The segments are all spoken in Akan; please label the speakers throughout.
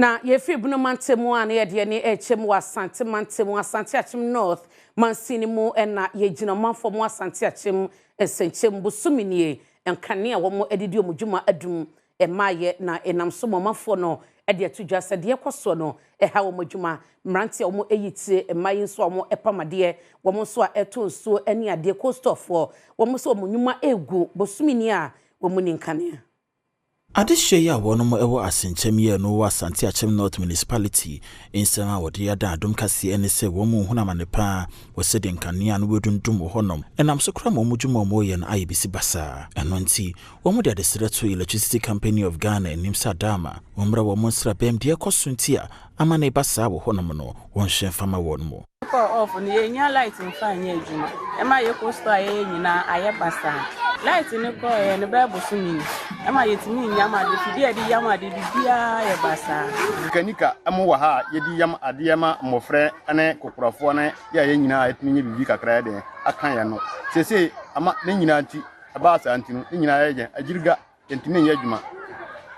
Speaker 1: Na yɛfiri Bono mantam a na yɛde ani rekyɛ mu wɔ Asante mantam, Asante Akyem North mansini mu na yɛgyina ɔmanfoɔ mu Asante Akyem nsɛnkyɛm bosome nie nkanea a wɔn de di wɔn dwuma adum mmaeɛ na ɛnam so ma ɔmanfoɔ no de ato dwa sɛ deɛ ɛkɔ soɔ no ɛha wɔn adwuma. Mmeranteɛ a wɔn yi tire, mmaa yi nso a wɔn pam adeɛ, wɔn nso a ɛtɔ nsuo ne adeɛ, coastalfoɔ, wɔn nso wɔn nnwuma regu bosome nie a wɔn nni nkanea.
Speaker 2: Adehyeɛ yi a wɔnom wɔ Asenkyɛm yi a ɛno wɔ Asante Akyem North Municipality nsɛm a wɔde ada adom kaseɛ ɛne sɛ wɔn nhunu amane paa wɔ sɛdeɛ nkanea no redundum wɔ hɔnom ɛnam so koraa ma wɔn dwuma a wɔreyɛ no ayɛ bisi basaa. Ɛno nti wɔn de adesrɛ too Electricity Company of Ghana anim sɛ adaama wɔmmra wɔn nsrabɛm deɛ ɛkɔ so nti a amane ba saa wɔ hɔnom no wɔnhwɛ mfa ma wɔn mu.
Speaker 3: Kɔ off no yɛnnya light mfa nyɛ adwuma. Ɛma yɛkɔ store a yɛyɛ nyinaa ayɛ basaa. Light no kɔɔeɛ no bɛyɛ bosome ni. Ɛma yɛtumi nyam ade, fidie a yɛde yam ade biribiara yɛ basaa.
Speaker 4: Nikanika mo wɔ ha a yɛde yam adeɛ ma mmɔfrɛ ne kokorafoɔ ne yɛ a yɛn nyinaa yɛtumi nyɛ biribi kakra yɛ den aka yɛn no. Seesei ama ne nyinaa nti ɛbaa saa nti no ne nyinaa yɛ yɛn agyiriga. Yɛntumi nyɛ adwuma.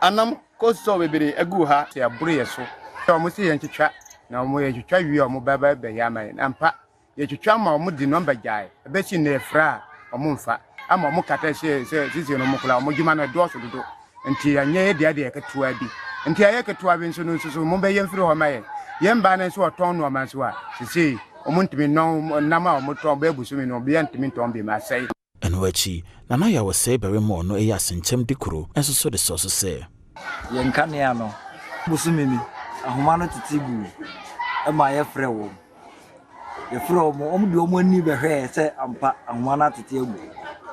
Speaker 4: Anam kɔ sɔɔ bebree agu ha.
Speaker 5: Sɛ ɛboro yɛ so sɛ wɔn se yɛntwitwa na wɔn yɛtwitwa wie a wɔn bɛba bɛyɛ ama yɛn. Ampa, yɛtwitwa ma wɔn de nɔmba gyae. Ɛbɛsi nnɛ yɛfrɛ a wɔn mfa. Ama wɔn kata sɛ sɛ sisi no wɔn koraa wɔn adwuma no ɛdɔɔso dodo. Nti yɛnyɛ yɛ deɛ deɛ ketewa bi. Nti ɛyɛ ketewa bi nso no nso so wɔn bɛyɛ mfiri hɔ ma yɛn. Yɛn mmaa no nso wɔtɔn nnoɔma nso a sisi wɔn ntumi nnɔn nam a wɔtɔn bɛyɛ bosome no obiara ntumi ntɔn bi ma asɛe.
Speaker 2: Ɛno akyi, Nana Yaw Osei barima a ɔno yɛ Asenkyɛm Dikuro nso so de sɔɔ so sɛ.
Speaker 6: Yɛn nkanea no, bosome ni, ahoma no tete guu ma yɛfrɛɛ wɔn. Yɛfrɛɛ wɔn, wɔn de wɔn ani bɛhwɛɛ sɛ ampa ahoma no atete agu.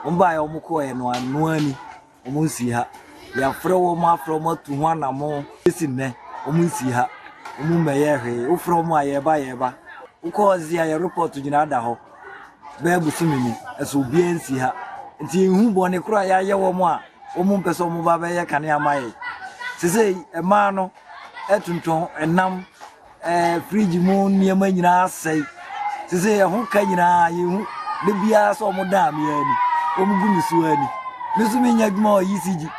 Speaker 6: Wɔn baeɛ a wɔkɔeɛ no, ano ara ni. Wɔn nsii ha. Yɛafrɛ wɔn afrɛ wɔn atu ho anammɔn bɛsi nnɛ, wɔn nsii ha. Wɔn mmɛyɛɛ hwee. Wofrɛ wɔn a yɛreba yɛreba. Wokɔ hɔ dze a yɛ report nyinaa da hɔ. Bɛyɛ bosome ni, ɛso obiara nsii ha. Nti yɛnhu bɔne koro a yɛayɛ wɔn a wɔn mpɛ sɛ wɔn ba bɛyɛ kanea ma yɛn. Sesei mmaa no tontɔn nam Ɛɛ fridge mu nneɛma nyinaa asɛe. Sese ɛho ka nyinaa yɛhu. Da biara sɛ wɔn dan me ani. Wɔn gu me so ani. Me nso menyɛ adwuma wɔ ECG.